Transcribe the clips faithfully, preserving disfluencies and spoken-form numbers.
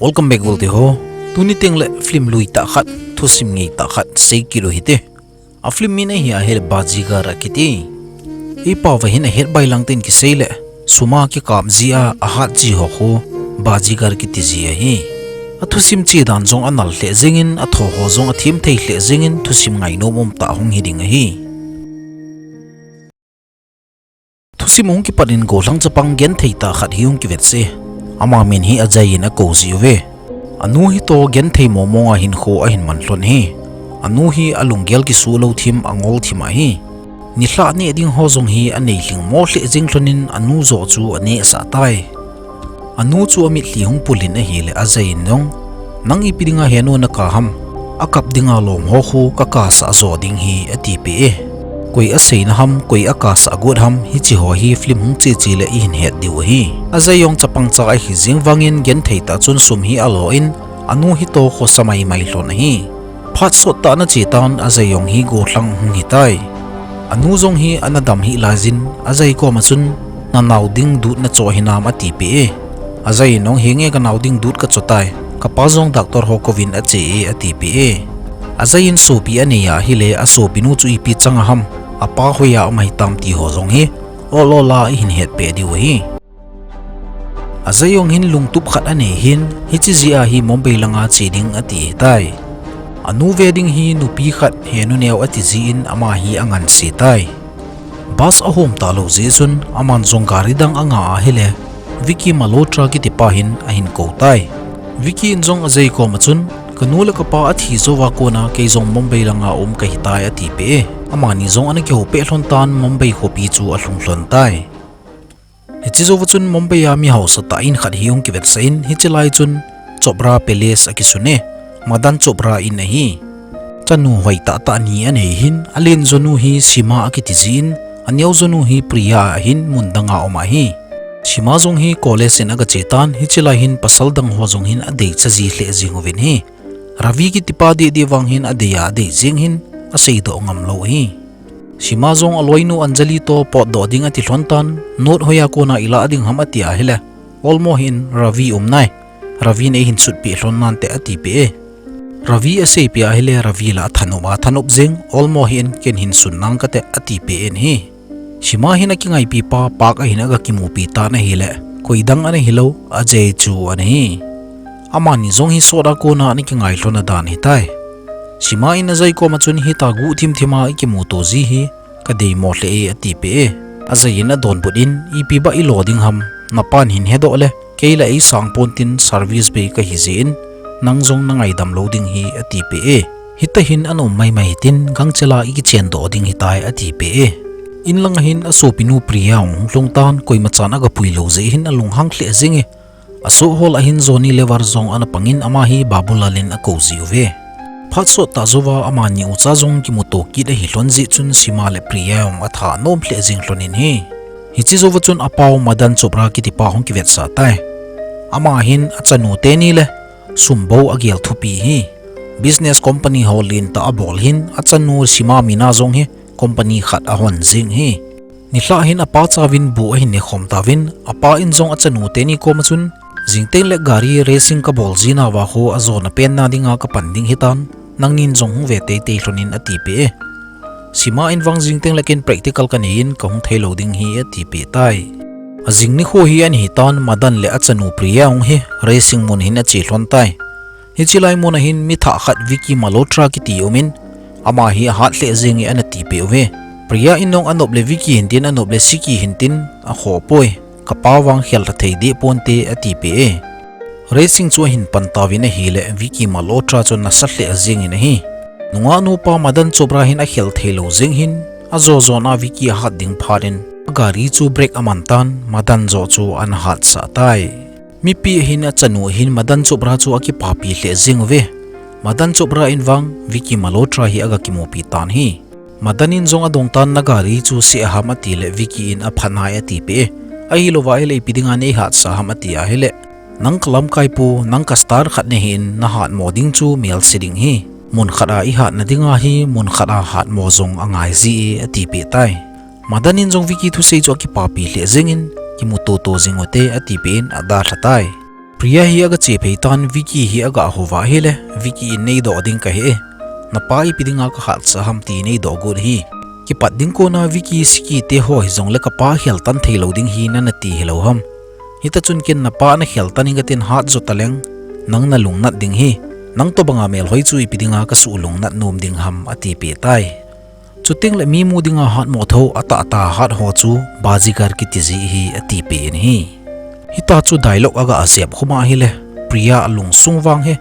Welcome back, gol te ho. Tuni teng le film lui tah khat, thusim ngei tah khat sei kit u hite. A film min ahi ahile Baazigar akiti. Ipi vang ahin ahet bailang ten kisei le, sum a kikap jia ahat ji ho khu Baazigar kiti ji ahi. A thusim che dan jong anal lheh jengin, a tho ho jong athem thei lheh jengin, thusim ngainom um tah hung hi ding ahi. Thusim hung kipat in gollhang chapang genthei tah khat hi hung kivet se. Ama min hi Ajay in akou ji uve. Anu hi toh genthei mong mong a hinkho ahin man lhon hi. Anu hi alunggel kisu lou thim, angol thim ahi. Nilhah neh ding ho jong hi anei lhing mo lheh jeng lhon in anu joh chu anehsah tai. Anu chu amitlhi hung pul in ahile Ajay in jong, "Nang ipi dinga henu nakap ham? Akap dinga lom ho khu kakap sah jo ding hi," atipeh e. Koi aseina ham, koi akap sah got ham, hiche ho hi film hung che che le ihin het diu ahi. Ajay jong chapang cha ahi jeng vangin genthei tah chun sum hi alo in, anu hi toh khosa mai mai lhon ahi. Phat sot tah ana che tan Ajay jong hi gollhang hung hi tai. Anu jong hi ana dam hih lai jin Ajay koma chun, "Nanao ding dut nacho hinam?" atipeh e. Ajay in jong, "Henge, kanao ding dut kacho tai. Kapa jong doctor ho kouvin ache e," atipeh e. Ajay in sopi anei ahile, asopinu chu ipi chang a ham, apa hoiya um ahitam ti ho jong hi ol ol a ihin hetpeh diu ahi. Ajay jong hin lungtup khat anei hin, hiche jeh a hi Mumbai langa che ding ati tai. Anu ve ding hi nupi khat henu neo ati jin ama hi anganse tai. Bus ahom talou jeh chun aman jong gari dang anga ahile, Vicky Malhotra kitipa hin ahin kou tai. Vicky in jong Ajay koma chun, "Kanu le kapa athi jouva kona kei jong Mumbai langa um kahi tai," atipeh e. Amani jong ana kihou peh lhon tan Mumbai khopi chu alhung lhon tai. Hiche jouva chun Mumbai a mi haosa tah in khat hi hung kivetsah in, hiche lai chun Chopra Palace akisun e, Madan Chopra in ahi. Chanu hoi tah tah ni anei hin, alen jonu hi Sima akiti jin, aneo jonu hi Priya ahin, mun danga um ahi. Sima jong hi college in aga che tan, hiche lai hin pasal dang ho jong hin adeicha ji lheh jeng uvin ahi. Ravi kitipa deh deh vang hin adei a adei jeng hin, aseidoh ngam lou ahi. Sima jong aloinu Anjali toh potdoh ding ati lhon tan, note hoiya kona ilah ding ham ati ahile, olmo hin Ravi um nai. Ravi in eihin sutpeh lhon nante atipeh e. Ravi aseipeh ahile Ravi la athanop a thanop jeng, olmo hin ken hin sun nang kate atipeh in ahi. Sima hin akingaipi pa Park a hin aga kimupi tan ahile, koi dang ana hilou, Ajay chu ana hi. Amani jong hi sot a kona ana kingai lhon adan ahitai. Sima in Ajay koma chun, "Hitia guhthim thim a ikimuto ji hi kadeimo lheh e," atipeh e. Ajay in adonbut in, "Ipi ba ilo ding ham, napan hin hedoh le, kei la eisang pon tin service bei kahi jeh in, nang jong nangaidam lou ding hi," atipeh e. "Hitia hin ana um mai mai hitin, gangchel a ikichendoh ding ahitai," atipeh e. In langa hin asopinu Priya ahung lhung tan, koimachan aga pui lou jeh hin alunghang lheh jeng e. Asoh hol a hin Johnny Lever jong ana pang in ama hi Babulal in akou ji uve. Phat sot tah jouva amani ucha jong kimuto kit ahi lhon jeh chun Sima le Priya jong athanom lheh jeng lhon in ahi. Hiche jouva chun apau Madan Chopra kitipa hung kivetsah tai. Ama hin achanu teni le sum bou agel thupi ahi. Business company ho lentah abol hin achanu Sima mina jong hi company khat ahon jeng ahi. Nilhah hin apa chauvin bu ahin nekhom tauvin, apa in jong achanu teni koma chun, "Jingteng le gari racing kabol ji nauva khu ajona penna dinga kapan ding ahitan, nangnin jong hung ve teitei lhon in," atipeh e. Sima in vang, "Jingteng le ken practical kanei in kahung theilou ding ahi," atipeh tai. Ajing nikho hi ana hitan, Madan le achanu Priya jong hi racing mun hin ache lhon tai. Hiche lai mun a hin mi thah khat Vicky Malhotra kiti um in, ama hi ahat lheh jeng e ana tipeh uve. Priya in jong anop le Vicky hintin, anop le Siki hintin, akhoh poi. Kapa vang khel lha thei deh ponte atipeh e. Racing chu ahin pan tauvin ahile Vicky Malhotra chu nasa lheh jeng in ahi. Nungah nupa Madan Chopra hin akhel theilou jeng hin, ajo jon a Vicky ahat ding phat in, agari chu brake aman tan, Madan joh chu ana hatsah tai. Mipi ahin achanu ahin Madan Chopra chu akipapi lheh jeng uve. Madan Chopra in vang Vicky Malhotra hi aga kimupi tan ahi. Madan in jong adong tan, "Na gari chu se aham?" atile Vicky in, "Apha nai," atipeh e. "Ahilouva ahile ipi dinga neihatsah ham?" ati ahile, "Nang kalamkai pu, nang ka star khat nahin, nahatmo ding chu melse ding ahi. Mun khat a ihatna dinga hi, mun khat a hatmo jong angai ji e," atipeh tai. Madan in jong Vicky thusei chu akipapi lheh jeng in, "Kimuto to jing ute," atipeh in adalha tai. Priya hi aga che phei tan, Vicky hi aga houva ahile, Vicky in, "Nei doh ding kahi e. Napa ipi dinga ka hatsah ham?" tin ei doh got ahi. Kipat ding kona Vicky, Siki te ho hijongle kapa khel tan thei lou ding hi nana ti hilou ham? Hita chun ken napa na khel tan inge katin hat jo taleng, nang na lungnat ding ahi. Nang tobanga melhoi chu ipi dinga ka suh lungnat nom ding ham, ati peh tai. Chuteng le mi mu dinga hat mo tho, atah tah hat ho chu Bazigar kiti ji ahi, ati peh in ahi. Hita chu dialogue aga jep khum ahile, Priya alungsung vang hi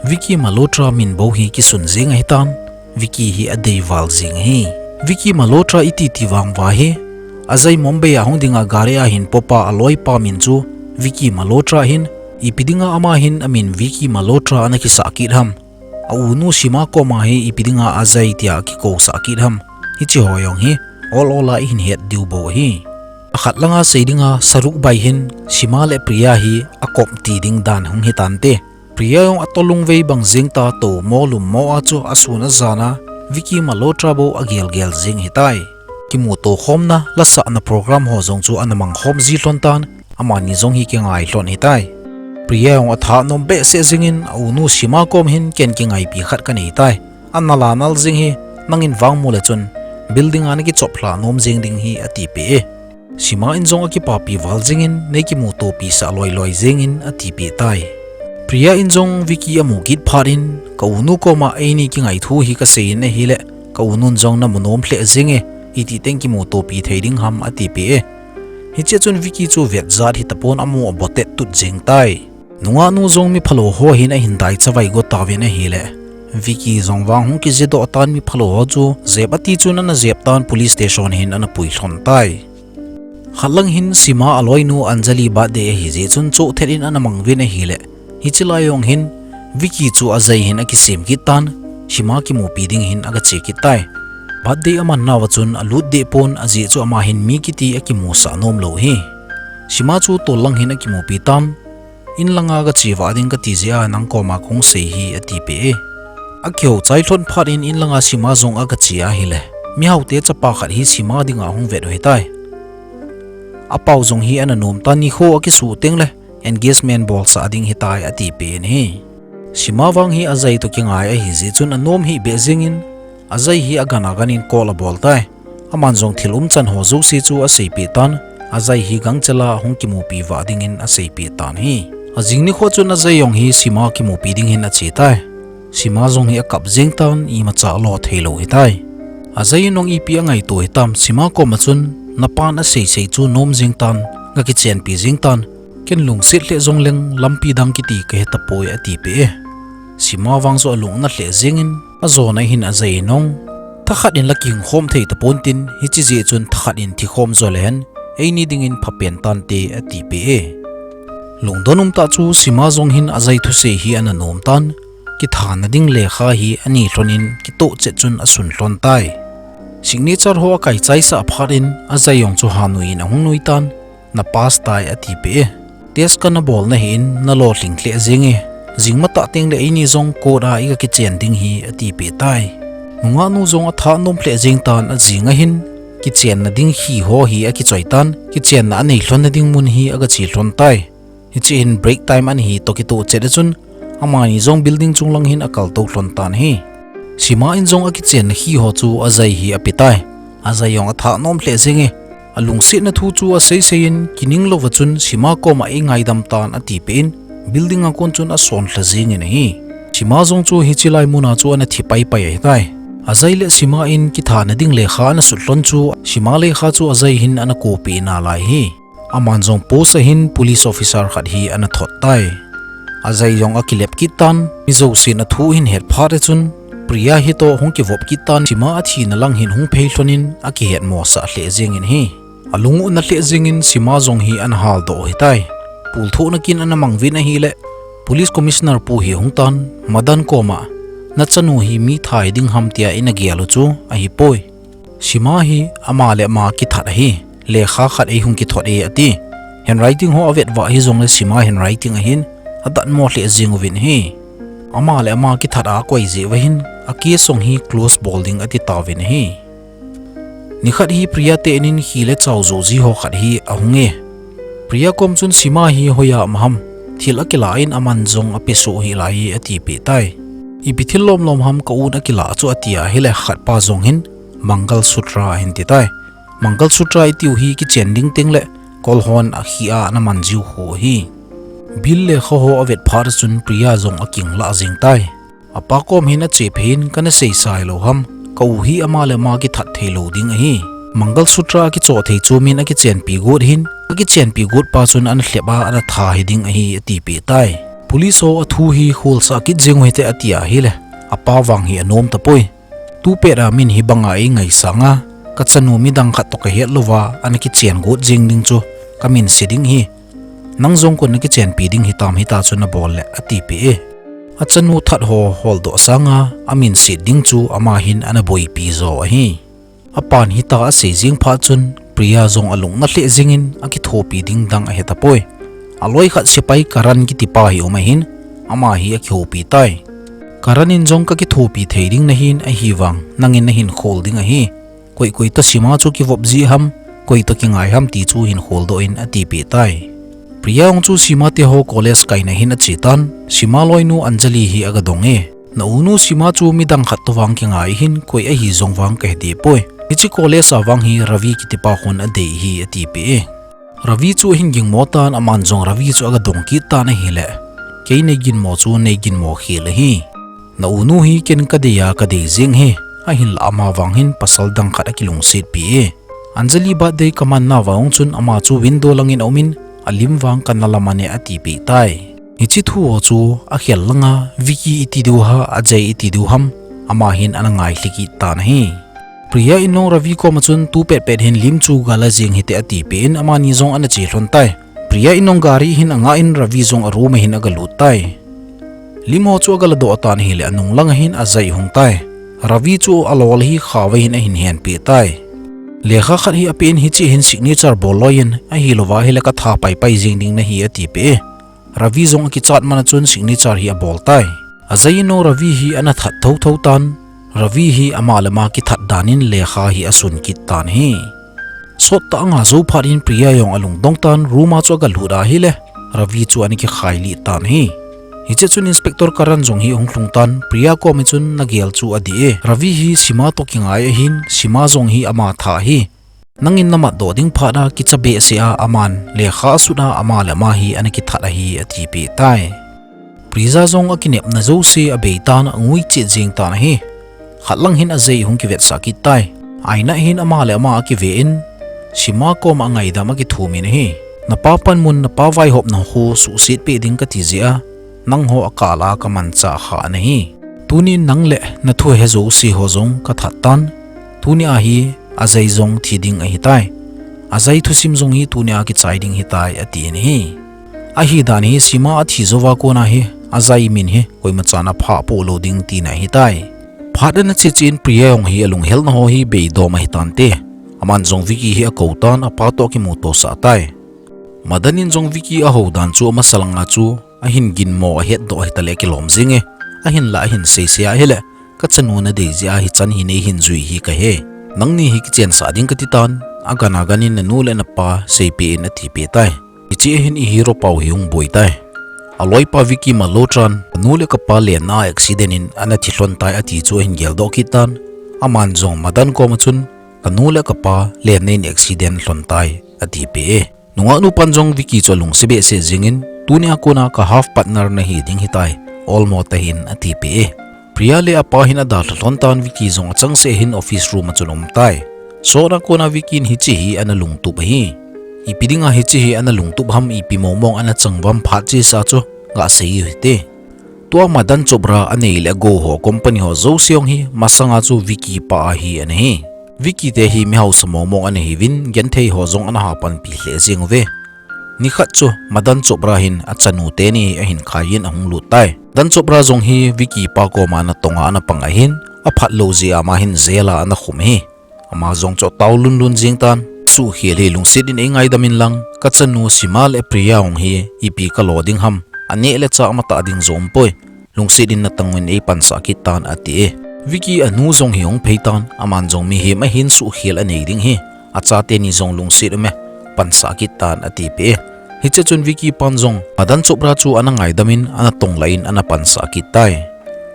Vicky Malhotra min bou hi kisun jing ahitan, Vicky hi adei val jing ahi. Vicky Malhotra iti ti vang uva hi, Ajay Mumbai a hung dinga gari a hin popa aloipa min chu Vicky Malhotra ahin, ipi dinga ama hin amin Vicky Malhotra ana kisah kit ham? A unu Sima koma hi ipi dinga Ajay tia kikou sah kit ham? Hiche ho jong hi ol ol a ihin het diu bou ahi. Akhat langa sei dinga Shahrukh bhai hin Sima le Priya hi akop ti ding dan hung hitante. Priya jong atolung vei bang jing ta, tomo lummo a chu asun ajan a Vicky Malhotra bou agel gel jing ahitai. Kimuto khomna lasahna program ho jong chu ana mang khom ji lhon tan, amani jong hi kingai lhon ahitai. Priya jong atha nom behseh jingin, a unu Sima kom hin, "Ken kingaipi khat kanei tai. Ana la nal jing hi, nangin vang mu le chun building a na kichop lha nom jing ding ahi," ati peh e. Sima in jong akipapi val jingin, "Nei kimutopi sah loi loi jingin," ati peh tai. Priya in jong Vicky amu kit phat in, "Ka unu koma eini kingai thu hi kasei in ahile, ka unun jong namu nom lheh jing e, iti teng kimutopi thei ding ham," ati peh e. Hiche chun Vicky chu vet jat hitapon, amu abotet tut jing tai. Nungah nu jong mi phalou ho hin ahin dai chavai go tauvin ahile, Vicky jong vang hung kije doh tan, mi phalou ho chu jep ati chun ana jep tan, police station hin ana pui lhon tai. Khat lang hin Sima aloinu Anjali birthday ahi jeh chun choh thet in ana mang uvin ahile, hiche lai jong hin Vicky chu Ajay hin akisem kit tan, Sima kimupi ding hin aga che kit tai. Birthday aman nauva chun alut deh pon, ajeh chu ama hin mi kiti akimusah nom lou ahi. Sima chu tol lang hin akimupi tan, "In langa kache vah ding kati jeh a nang koma kahung sei ahi," ati peh e. Akihou chai lhon phat in, in langa Sima jong aga che ahile, mihao te chapa khat hi Sima dinga hung vet u ahitai. Apao jong hi ana nom tan, nikho akisuh teng le engagement bolsah ding ahitai, ati peh in ahi. Sima vang hi Ajay toh kingai ahi jeh chun anom hih beh jingin, Ajay hi agan agan in call abol tai. Aman jong thil umchan ho jouse chu aseipeh tan, Ajay hi gangchel a hung kimupi vah dingin aseipeh tan ahi. Ajing nikho chun Ajay jong hi Sima kimupi ding hin ache tai. Sima jong hi akap jeng tan, imacha alo thei lou ahitai. Ajay in jong ipi angaito hitam, Sima koma chun, "Napan asei sei chu nom jeng tan, gakichenpi jeng tan, ken lungset lheh jongleng lampi dang kiti kahe tapoi," ati peh e. Sima vang chu alung ana lheh jengin, ajona hin Ajay in jong, "Thakhat in la kihing khom thei tapon tin, hiche jeh chun thakhat in thi khom jo lehen, eini dingin phapen tante," ati peh e. Lungdon umtah chu Sima jong hin Ajay thusei hi ana nom tan, kithana ding lekha hi anei lhon in kitoh chet chun asun lhon tai. Signature ho akai chaisah phat in Ajay jong chu hanui in ahung nui tan, "Na pass tai," ati peh e. "Test kana bol nahi in, nalolhing lheh jeng e. Jing matah teng le eini jong court a iga kichen ding ahi," ati peh tai. Nungah nu jong atha nom lheh jeng tan, ajing ahin kichenna ding khi ho hi akichoi tan, kichenna anei lhon na ding mun hi aga che lhon tai. Hiche hin break time ana hi toh kitoh chet a chun, amani jong building chung lang hin akal tou lhon tan ahi. Sima in jong akichenna khi ho chu Ajay hi ape tai. Ajay jong atha nom lheh jeng e. Alungsetna thu chu asei sei in, "Kining louva chun Sima koma eingaidam tan," ati peh in, building a kon chun ason lha jengin ahi. Sima jong chu hiche lai muna chu ana thi pai pai ahitai. Ajay le Sima in kithana ding lekha ana sut lhon chu, Sima lekha chu Ajay hin ana copy nalai ahi. Aman jong post a hin police officer khat hi ana thot tai. Ajay jong akilep kit tan, mi jousen athu ahin het phat a chun, Priya hi toh hung kivop kit tan, Sima athina lang hin hung phei lhon in akihet mosah lheh jengin ahi. Alung u ana lheh jengin Sima jong hi ana haldoh u ahitai. Pulthohna kin ana mang uvin ahile, Police Commissioner pu hi ahung tan, Madan koma, "Nachanu hi mi thai ding ham tia ina gel u chu ahipoi. Sima hi ama le ama kithat ahi, lekha khat eihung kithot e," ati. Handwriting ho avet uva hijongle Sima handwriting ahin, adatmo lheh jeng uvin ahi. Ama le ama kithat a akoi jeh uva hin, a case jong hi close bol ding ati tauvin ahi. Nikhat hi Priya te in in khi le chao joh ji ho khat hi ahung e. Priya kom chun Sima hi hoiya um ham, thil akilah in aman jong apesoh hih lai e atipeh tai. Ipi thil lomlom ham ka un akilah chu atia ahile khatpa jong hin Mangal Sutra ahin ti tai. Mangal Sutra itiu hi kichen ding teng le kolhon akhia ana man jiu khu ahi. Bill lekha ho avet phat chun Priya jong akinglah jeng tai. Apa kom hin achephei in kana seisai lou ham, ka u hi ama le ama kithat theilou ding ahi. Mangal Sutra akichoh thei chu min akichenpi got hin, akichenpi got pa chun ana lhep a ana that hi ding ahi atipeh tai. Police ho athu hi kholsah kit jeng u hite atia ahile, apa vang hi anom tapoi. Tupet a min hibanga eingaisang a, kachanu midang khat toh kahet louva ana kichen got jeng ding chu kamin se ding ahi. Nang jong kon nakichenpi ding hitam hita chu nabol le atipeh e. Achanu that ho holdoh sanga amin set ding chu ama hin ana boipi jo ahi. Apan hita asei jeng phat chun Priya jong alung nalheh jengin akithopi ding dang ahetapoi. Aloi khat sepai Karan kitipa hi um ahin, ama hi akihoupi tai. Karan in jong kakithopi thei ding nahin ahivang nangin nahin khol ding ahi. Koi koi toh Sima chu kivop ji ham, koi toh kingai ham ti chu hin kholdoh in atipeh tai. Priya jong chu Sima teho college kaina hin achetan, Sima loinu Anjali hi agadong e. Na unu Sima chu midang khat toh vang kingai hin koi ahi jong vang kahe deh poi. Hiche college a vang hi Ravi kitipa khun adei hi atipeh e. Ravi chu ahin gingmo tan aman jong Ravi chu agadong kit tan ahile, kei neiginmo chu neiginmo khel ahi. Na unu hi ken kadei a kadei jeng hi, ahinla ama vang hin pasal dang khat akilungsetpi e. Anjali birthday kaman nauva hung chun ama chu window langin aumin, alim vang kana lamane atipeh tai. Hiche thu ho chu akhel langa Vicky iti diu ham, Ajay iti diu ham, ama hin ana ngailhi kit tan ahi. Priya in jong Ravi koma chun tupet pet hin lim chu gala jeng hite atipeh in amani jong ana che lhon tai. Priya in jong gari hin angah in Ravi jong aroom a hin agalut tai. Lim ho chu agaladoh tan ahile anung langa hin Ajay hung tai. Ravi chu alol hi khaova hin ahin henpeh tai. Lekha khat hi apen hiche hin signature bol loi in ahilouva ahile katha paipai jeng ding nahi atipeh e. Ravi jong akichat mana chun signature hi abol tai. Ajay in jong Ravi hi ana that thouthou tan. Ravi hi ama le ama kithat dan in lekha hi asun kit tan ahi. Sottah anga jou phat in Priya jong alungdong tan room a chu agalut ahile, Ravi chu ana kikhailih tan ahi. Hiche chun Inspector Karan jong hi ahung lhung tan Priya koma chun nagel chu adih e. Ravi hi Sima toh kingai ahin, Sima jong hi ama tha ahi. Nangin namatdoh ding phat a kicha behseh a aman lekha asut a ama le ama hi ana kithat ahi atipeh tai. Priya jong akinepna jouse abeitan angui chet jeng tan ahi. Khat lang hin Ajay hung kivetsah kit tai. Aina hin ama le ama akive in, Sima koma angaidam akithumin ahi. Napa panmun napa vaihopna khu suhsetpeh ding kati jeh a, nangho akah la kamanchah kha nahi. Tunin nang le nathu he jouse ho jong kathat tan. Tunia hi Ajay jong thi ding ahitai. Ajay thusim jong hi tunia kichai ding hitai atin ahi. Ahidan hi Sima athi jouva kona hi Ajay min hi koimachan aphah poh lou ding tina ahitai. Phat ana che che in Priya jong hi alunghelna ho hi beidom ahitante. Aman jong Vicky hi akou tan apa toh akimutosah tai. Madan in jong Vicky ahou dan chu amasa langa chu ahin ginmo ahetdoh ahitale akilom jenge. Ahinla ahin seisei ahile, kachanu nadei jeh a hichan hi neihin jui hi kahe. Nangni hi kichensah ding kati tan, agan agan in nanu le napa seipeh in atipeh tai. Hiche a hin i hero pau hi hung boi tai. Aloipa Vicky Malhotra in, kanu le kapa lenna accident in ana thi lhon tai ati chu ahin geldoh kit tan. Aman jong Madan koma chun, kanu le kapa lenna in accident lhon tai atipeh e. Nungah nupan jong Vicky chu alungse behseh jengin, tunia kona ka half partner nahi ding hitai, olmo tahin atipeh e. Priya le apa hin adalha lhon tan Vicky jong achangseh hin office room a chun aum tai. Sotna kona Vicky in hiche hi ana lungtup ahi. Ipi dinga hiche hi ana lungtup ham ipi mongmong ana chang uvam phat chesa chu gasei u hite. Tua Madan Chopra anei le agou ho company ho jouse jong hi masanga chu Vicky pa ahi ana hi. Vicky te hi mihausa mongmong ana hiuvin genthei ho jong ana hapanpi lheh jeng uve. Nikhat chu Madan Chopra hin achanu teni ahin khaiyin ahung lut tai. Madan Chopra jong hi Vicky pa koma ana tonga ana pang ahin, aphat lou jeh a ama hin jail a ana khum ahi. Ama jong chu atao lunlun jeng tan, suhkhel hi lungset in eingaidam inlang, kachanu Sima le Priya jong hi ipi kalo ding ham, aneh le chah matah ding jong umpoi. Lungset in natong in eipansah kit tan ati e. Vicky anu jong hi ahung phei tan, aman jong mihem ahin suhkhel anei ding ahi. Achate ni jong lungset um e, pansah kit tan atipeh e. Hiche chun Vicky pan jong Madan Chopra chu ana ngaidam in ana tongla in ana pansah kit tai.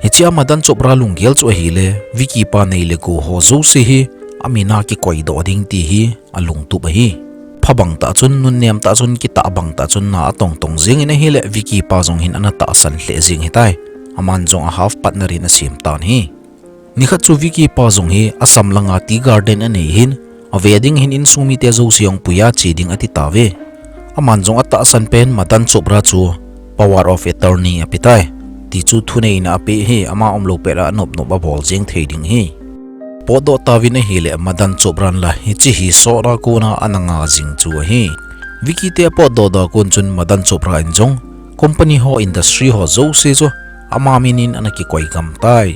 Hichea Madan Chopra lunggel chu ahile Vicky pa nei le gou ho jouse hi amin a kikoidoh ding ti hi alungtup ahi. Phabang tah chun, nunnem tah chun, kitah bang tah chun na atong tong jing in ahile Vicky pa jong hin ana tahsan lheh jing hitai. Aman jong a half partner in asem tan ahi. Nikhat chu Vicky pa jong hi Assam langa tea garden anei hin, ave ding hin insung mite jouse ahung pui a che ding ati tauve. Aman jong atahsan pen Madan Chopra chu power of attorney ape tai. Ti chu thuneina ape hi, ama umlou pet a anop nop abol jeng thei ding hi. Potdoh tauvin ahile Madan Chopra in la hiche hi sot a kona ana nga jing chu ahi. Vicky te apotdoh doh a kon chun Madan Chopra in jong company ho, industry ho jouse chu ama min in ana kikoi gam tai.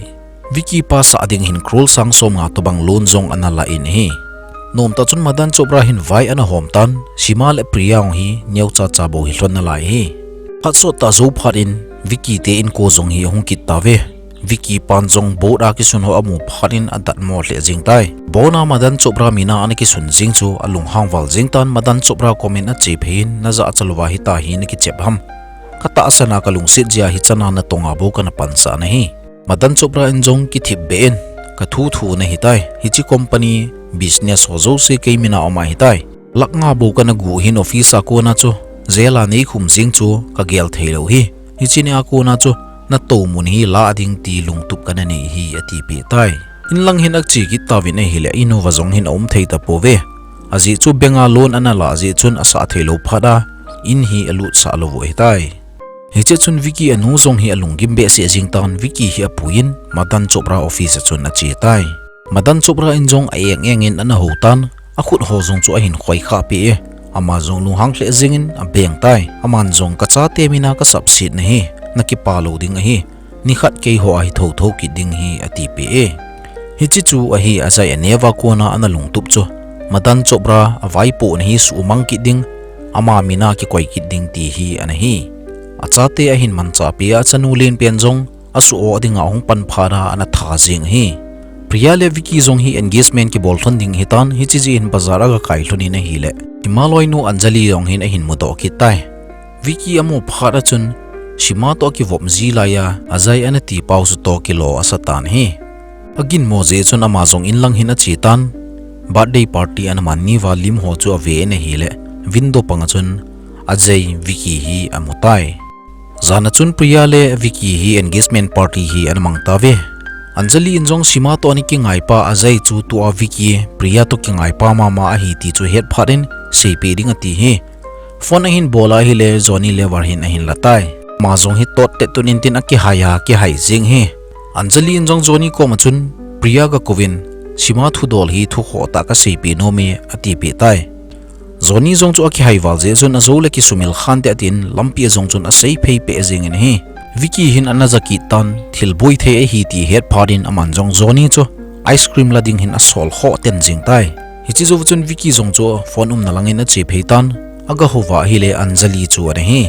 Vicky pa sah ding hin crore sang som nga tobang loan jong ana la in ahi. Nomtah chun Madan Chopra hin vai ana hom tan, Sima le Priya hung hi neocha cha bou hi lhon nalai ahi. Phat sot tah jou phat in Vicky te inko jong hi ahung kit tauve. Vicky pan jong boat a kisun ho amu phat in adatmo lheh jing tai. Bon a Madan Chopra min a ana kisun jing chu alunghang val jing tan, Madan Chopra kom in ache phei in, najah cha louva hita hi nakichep ham? Katahsan a kalungset jeh a hichan a natong a bou kana pansah nahi. Madan Chopra in jong kithip beh in, kathu thu nahitai. Hiche company business ho jouse kei min a um ahitai. Lakh nga bou kana gu hin office a kona chu, jail a neikhum jing chu kagel theilou hi. Hiche nia kona chu natou mun hi la ding ti lungtup kana nei hi, atipeh tai. Inlang hin ache kit tauvin ahile, inuva jong hin aum thei tapouve. Ajeh chu bank a loan ana lah jeh chun asah theilou phat a, in hi alutsah lou u ahitai. Hiche chun Vicky anu jong hi alunggim behseh jeng tan, Vicky hi apuiyin Madan Chopra office a chun ache tai. Madan Chopra in jong a-eng eng in ana hou tan, akhut ho jong chu ahin khoikhah peh e. Ama jong lunghang lheh jeng in abeng tai. Aman jong, kachate min a kasapset nahi, nakipa lou ding ahi. Nikhat keiho a hi thotho kit ding hi, atipeh e. Hiche chu ahi, ajai aneo va kona ana lungtup chu, Madan Chopra avaipohna hi suhmang kit ding, ama min a kikoi kit ding ti hi ana hi. Achate ahin manchah peh a, achanu len pen jong asuh-oh dinga ahung pan phat a ana tha jeng ahi. Priya le Vicky jong hi engagement kibol lhon ding ahitan, hiche jeh hin bazar agakai lhon in ahile, Sima loinu Anjali jong hin ahin mudoh kit tai. Vicky amu phat a chun, Sima toh akivop ji lai a, ajai ana tipau chu toh kilo asa tan ahi. Aginmo jeh chun ama jong inlang hin ache tan, birthday party ana man niuva lim ho chu ave in ahile, window pang a chun ajai Vicky hi amu tai. Jan a chun Priya le Vicky hi engagement party hi ana mang tauve. Anjali in jong Sima toh ana kingaipa ajai chu tua Vicky, Priya toh kingaipa mama ahi ti chu het phat in seipeh ding ati hi. Phone ahin bol a ahile Johnny Lever hin ahin la tai. Ama jong hi tot tet tun intin akihai a kihai jeng hi. Anjali in jong Johnny kom a chun, Priya gakouvin, Sima thudol hi thukhoh tah kaseipeh nom e, atipeh tai. Johnny jong chu akihai val jeh chun ajou le kisumil khante atin, lampi a jong chun aseiphei peh jeng in ahi. Vicky hin ana ja kit tan, thil boi thei ahi ti het phat in aman jong Johnny chu ice cream la ding hin asol khoh ten jeng tai. Hiche jou chun Vicky jong chu phone umna lang in ache phei tan, agahouva ahile Anjali chu ana hi.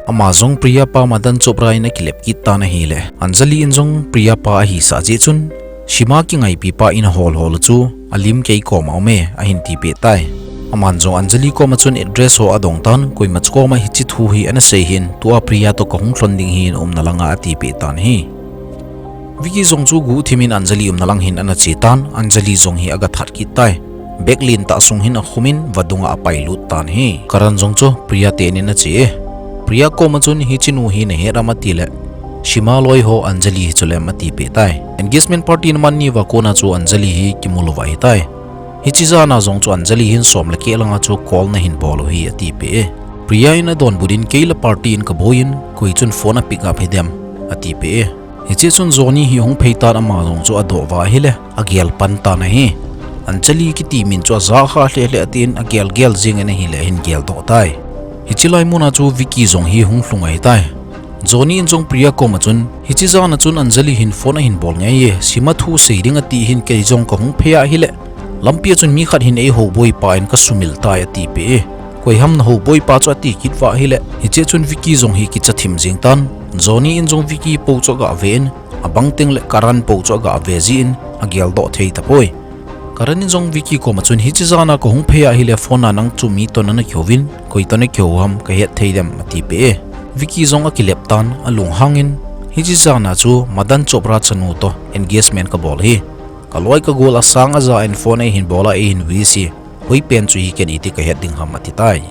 Ama jong Priya pa Madan Chopra in akilep kit tan ahile, Anjali in jong Priya pa ahisah jeh chun, Sima kingaipipa in ahol hol u chu alim kei kom a um e, ahin tipeh tai. Aman jong Anjali kom a chun address ho adong tan, koima chu kom a hiche thu hi ana sei hih in, tua Priya toh kahung lhon ding hi naumna lang a, atipeh tan ahi. Vicky jong chu guhthim in Anjali umna lang hin ana che tan, Anjali jong hi agathat kit tai. Bag lentah sung hin akhum in vadung a apailut tan ahi. Karan jong chu Priya te in ana che e. Priya kom a chun hiche nu hi nahet am atile, Sima loi ho Anjali hi chule em atipeh tai. Engagement party ana man niuva kon a chu Anjali hi kimu louva ahitai. Hiche jan a jong chu Anjali hin som le keh lang a chu call nahin bol u hi atipeh e. Priya in adonbut in kei la party in kaboi in, koi chun phone a pick up hidem, atipeh e. Hiche chun Johnny hi ahung phei tan, ama jong chu adoh uva ahile, agel pan tan ahi. Anjali kiti min chu ajah kha lheh lheh atin agel gel jeng in ahile ahin geldoh tai. Hiche lai mun a chu Vicky jong hi hung lhung ahitai. Johnny in jong Priya kom a chun, hiche jan a chun Anjali hin phone ahin bol ngai e, Sima thu sei ding ati hin kei jong kahung phei a ahile, lampi a chun mi khat hin eihou boipa in kasumil tai atipeh e. Koi ham nahou boipa chu ati kit uva ahile, hiche chun Vicky jong hi kicha thim jeng tan, Johnny in jong Vicky po chu agave in, abang teng le Karan po chu agave jeh in, ageldoh thei tapoi. Karan in jong Vicky koma chun, hiche jana kahung phei ahile phone a nang chu mi toh nana kihouvin, koi toh nakihou ham kahet thei dem, atipeh e. Vicky jong akilep tan, alunghang in, hiche jana chu Madan Chopra chanu toh engagement kabol hi. Kaloi kagol asang aja in phone eihin bol a eihin wish hi. Hoipen chu hi ken iti kahet ding ham, atitai.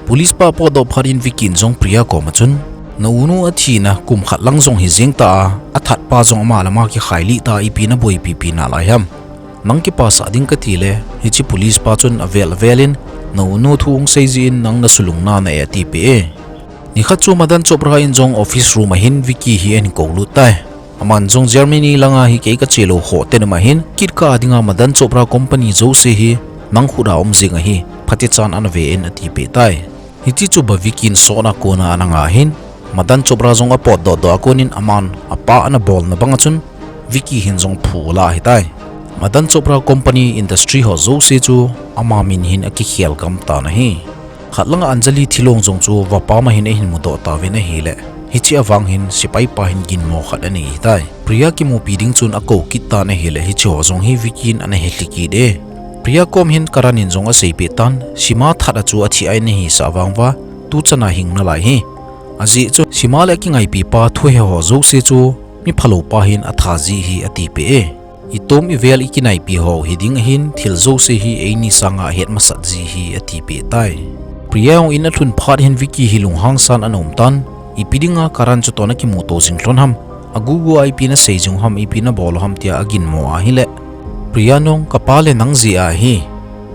Police pa potdoh phat in Vicky in jong Priya koma chun, na unu athina kum khat lang jong hijeng ta a, athat pa jong ama le ama kikhailih ta, ipi naboipipi nalai ham. Nang kipasah ding kati le, hiche police pa chun avel avel in, na unu thu hung sei jeh in nang nasulung nana e, atipeh e. Nikhat chu Madan Chopra in jong office room a hin Vicky hi ahin koulut tai. Aman jong, Germany langa hi kei kache lou khoh teng ma hin, kit kah a dinga Madan Chopra company jouse hi nang khut a um jing ahi, phatechan ana ve in, atipeh tai. Hiche chu ba Vicky in sotna kona ana ngah hin, Madan Chopra jong apotdoh doh a kon in aman apa ana bolna banga chun Vicky hin jong phu alah ahitai. Madan Chopra company industry ho jouse chu ama min hin akikhel gam tan ahi. Khat langa Anjali thilong jong chu vapa ma hin eihin mudoh tauvin ahile, hiche avang hin sepai pa hin ginmo khat anei ahitai. Priya kimupi ding chun akou kit tan ahile, hiche ho jong hi Vicky in ana helhi kit e. Priya kom hin Karan in jong aseipeh tan, Sima that a chu athi a inahisah vang uva, tuchan a hing nalai hi. Ajeh chu Sima le akingaipi pa thuhe ho jouse chu mi phalou pa hin atha ji hi, atipeh e. Itom ivel ikinaipi ho hiding ahin, thil jouse hi eini sanga ahet masat ji hi, atipeh tai. Priya jong in alhun phat hin Vicky hi lunghang san ana um tan, ipi dinga Karan chu toh nakimuto jing lhon ham, agugu a ipi nasei jing ham, ipi nabol ham tia aginmo ahile, Priya nong, kapa le nang jeh ahi.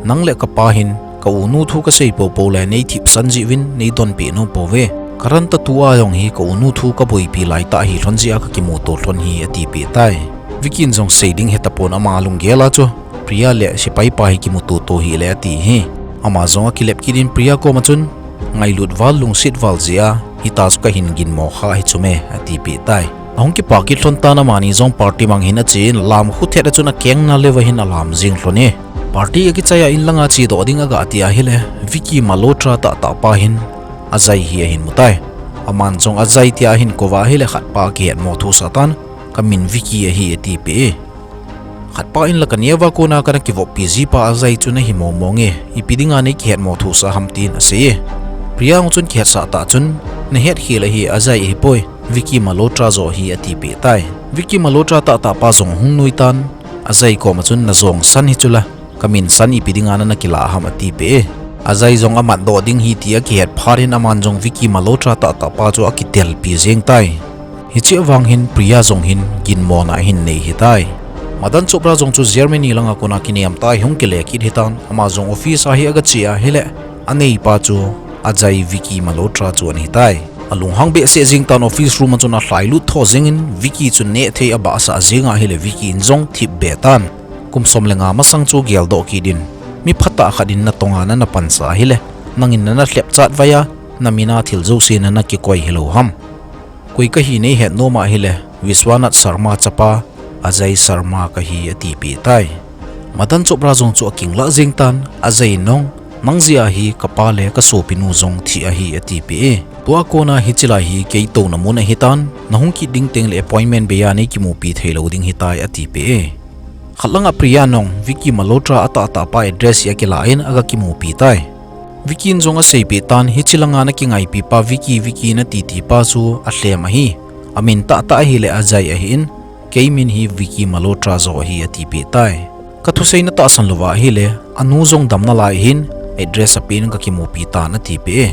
Nang le kapa hin ka unu thu kasei poupou le neithipsan jeh uvin neidonpeh nom pouve. Karan toh tua jong hi ka unu thu kaboipi laitah ahi lhon jeh a kakimuto lhon hi, atipeh tai. Vicky in jong sei ding hetapon, ama lunggel a chu Priya le sepai pa hi kimuto to hile ati hi. Ama jong akilep kit in Priya koma chun, ngailut val lungset val jeh a hitia chu kahin ginmo kha ahi chu me, atipeh tai. Ahung kipa kit lhon tan, amani jong party mang hin ache in, lam khu thet a chun akengna leuva hin alam jing lhon e. Party akichai a in langa chedoh ding aga ti ahile, Vicky Malhotra tahtah pa hin Ajay hi ahin mutai. Aman jong Ajay tia ahin kouva ahile, khatpa akihetmo thusah tan, kamin Vicky ahi, atipeh e. Khatpa in la kaneo va kona kana kivoppi jipa Ajay chu nahi mongmong e, ipi dinga neikihetmo thusah ham, tin asei e. Priya jong chun kihetsah tah chun, nahetkhel ahi, Ajay ahipoi, Vicky Malhotra joh ahi, atipeh tai. Vicky Malhotra tahtah pa jong ahung nuitan, Ajay koma chun, najong san hi chula, kamin san ipi dinga nana kilah ham, atipeh e. Ajay jong amatdoh ding hi ti akihet phat in aman jong Vicky Malhotra tahtah pa chu akitelpi jeng tai. Hiche avang hin Priya jong hin ginmona ahin nei ahitai. Madan Chopra jong chu Germany langa kona kinem tah a hung kile kit ahitan, ama jong office a hi agache ahile, aneipa chu Ajay, Vicky Malhotra chu ana hitai. Alunghang behseh jeng tan, office room a chun alhailut tho jeng in, Vicky chu nehthei abahsah jeng ahile, Vicky in jong thipbeh tan. Kum som le nga masang chu geldoh kit in, mi phatah khat in natonga nana pansa ahile, nangin nana lhepchat vai a, namin a thil jouse nana kikoi hilou ham. Koi kahi neihet nom ahile, Vishwanath Sharma chapa Ajay Sharma kahi, atipeh tai. Madan Chopra jong chu akinglah jeng tan, Ajay nong, nang jeh a hi kapa le kasopinu jong thi ahi, atipeh e. Tua kona hiche lai hi kei touna mun ahitan, nahung kit ding tengle appointment bei a neikimupi theilou ding ahitai, atipeh e. Khat langa Priya nong, Vicky Malhotra atahtah pa address hi akilah in aga kimupi tai. Vicky in jong aseipeh tan, hiche langa nakingaipi pa Vicky, Vicky natiti pa chu alhem ahi. Amin tahtah ahile Ajay ahin, kei min hi Vicky Malhotra joh ahi, atipeh tai. Kathuseina tahsan louva ahile, anu jong damna lai ahin, address apen kakimupi tan, atipeh e.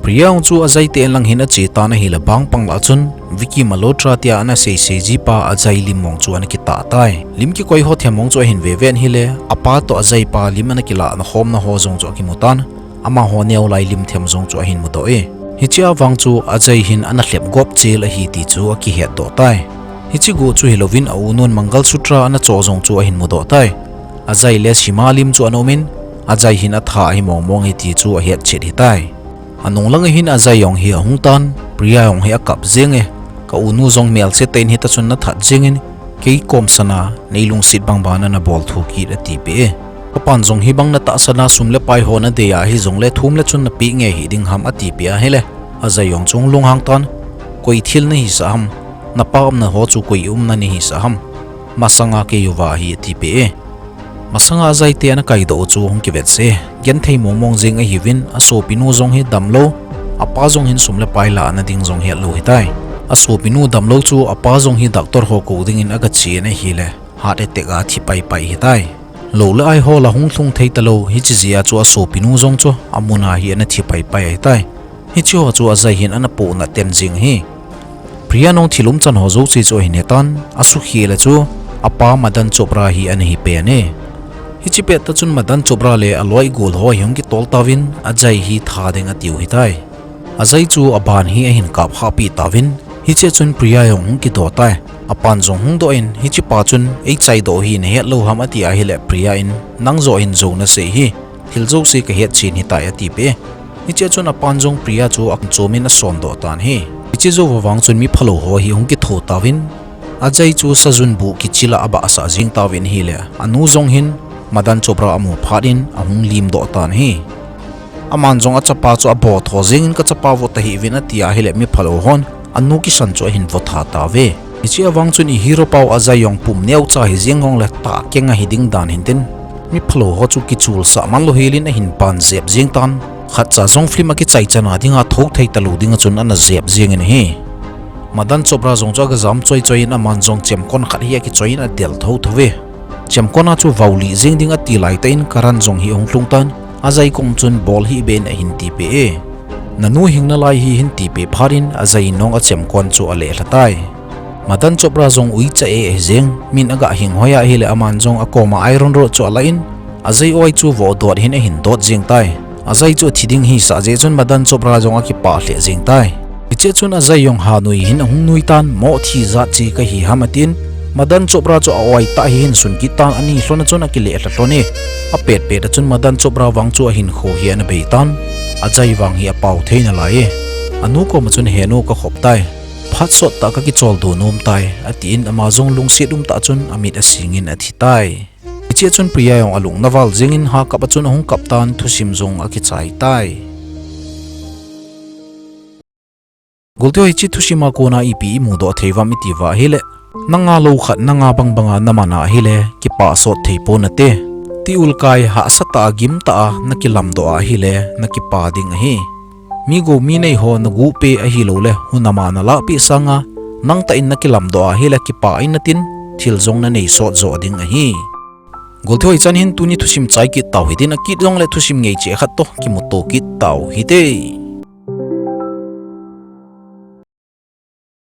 Priya jong chu Ajay te inlang hin ache tan ahile, bang pang lah chun Vicky Malhotra tia ana seisei jipa Ajay lim mong chu ana kitah tai. Lim kikoi ho them mong chu ahin veven ahile, apa toh Ajay pa lim ana kilahna khomna ho jong chu akimu tan, amaho neolai lim them jong chu ahin mudoh e. Hiche avang chu Ajay hin ana lhep gop chel ahi ti chu akihetdoh tai. Hiche go chu hilouvin aunun Mangal Sutra ana cho jong chu ahin mudoh tai. Ajay le Sima lim chu ana umin, Ajay hin atha ahi mongmong e ti chu ahetchet ahitai. Anung langa hin Ajay jong hi ahung tan, Priya jong hi akap jeng e, ka unu jong melse tah in hitachun nathat jengin, kei kom sana neilungset bangbanga nabol thukit, atipeh e. Kapan jong hibang natahsan a sum le pai ho nadei a hijongle thum le chun napeh nge hih ding ham, atipeh ahile, Ajay jong chu lunghang tan, koi thil nahisah ham, napa umna ho chu koi umna nahisah ham, masanga kei uva ahi, atipeh e. Masanga Ajay te ana kaidoh u chu hung kivet se. Genthei mongmong jing ahiuvin, asopinu jong hi damlou, apa jong hin sum le pai lana ding jong hetlou hitai. Asopinu damlou chu apa jong hi doctor ho kou dingin aga chen ahile, heart attack a thi paipai hitai. Lou le ai ho la hung lhung thei talou, hiche jeh a chu asopinu jong chu amun a hi ana thi paipai ahitai. Hiche ho chu Ajay hin ana pohnat ten jing ahi. Priya nung thil umchan ho jouse chu ahin hetan, asukhi le chu apa Madan Chopra hi ana hi pen e. Hiche pettah chun Madan Chopra le aloi gol ho hi hung kitol tauvin, Ajay hi tha ding atiu hitai. Ajay chu aban hi ahin kap khahpi tauvin, hichea chun Priya jong hung kidoh tai. Apan jong hung doh in, hichepa chun eichaidoh hi nahet lou ham ati ahile, Priya in, nang joh hin jou nasei hi, thil jouse kahet chen hitai atipeh e. Hichea chun apan jong Priya chu ahin chomin asondoh tan ahi. Hiche jou vang chun mi phalou ho hi hung kitho tauvin, Ajay chu sajun bu kichil a abahsah jing tauvin ahile, anu jong hin Madan Chopra amu phat in ahung limdoh tan ahi. Aman jong achapa chu abo tho jengin, kachapa vo tahih uvin ati ahile, mi phalou hon anu kisan chu ahin vo tha tauve. Hichea vang chun i hero pau Ajay jong pum neocha hijeng jongle tahkeng ahi ding dan hintin, mi phalou ho chu kichulsah manlou helin ahin pan jep jeng tan. Khatcha jong film akichai chana dinga thou thei talou dinga chun ana jep jengin ahi. Madan Chopra jong chu aga jam choi choi in, aman jong chemkon khat hi akichoi in adel thou thou ve. Chemkon a chu vaulih jeng ding ati laitah in Karan jong hi ahung lhung tan, Ajay kom chun bol hih beh in ahin tipeh e. Nanu hing nalai hi hin tipeh phat in Ajay in nung achemkon chu aleh lha tai. Madan Chopra jong uicha e ahi jeng, min aga hing hoi ahile aman jong akoma iron rod chu ala in, Ajay oi chu vohdot hin ahin dot jeng tai. Ajay chu athi ding hisah jeh chun Madan Chopra jong akipah lheh jeng tai. Hichea chun Ajay jong hanui hin ahung nui tan, moh thi jat chi kahi ham atin, Madan Chopra chu a-oi tah hi ahin sun kit tan, ani lhon a chun akileh lha lhon e. Apet pet a chun Madan Chopra vang chu ahinkho hi ana bei tan, Ajay vang hi apao thei nalai e. Anu koma chun, he nu, kakhop tai, phat sot tah kakicholdo nom tai, atin ama jong lungset umtah chun amit asingin athi tai. Hichea chun Priya jong alungna val jengin ha kap a chun ahung kap tan, thusim jong akichai tai. Golteho, hiche thusim a kona ipi imudoh thei uvam iti uva ahile, nanga lou khat nanga bang banga naman a ahile, kipah sot thei pon nate. Ti ulkai hahsa tah a, gim tah a nakilamdoh a ahile, nakipah ding ahi. Mi gou mi nei ho naguh peh ahiloule, hun ama nalahpeh sanga, nangtah in nakilamdoh a ahile, kipah in natin, thil jong nanei sot joh ding ahi. Golteho, hichan hin tuni thusim chai kit tau hitin, akit jongle thusim ngei cheh khat toh kimuto kit tau hite.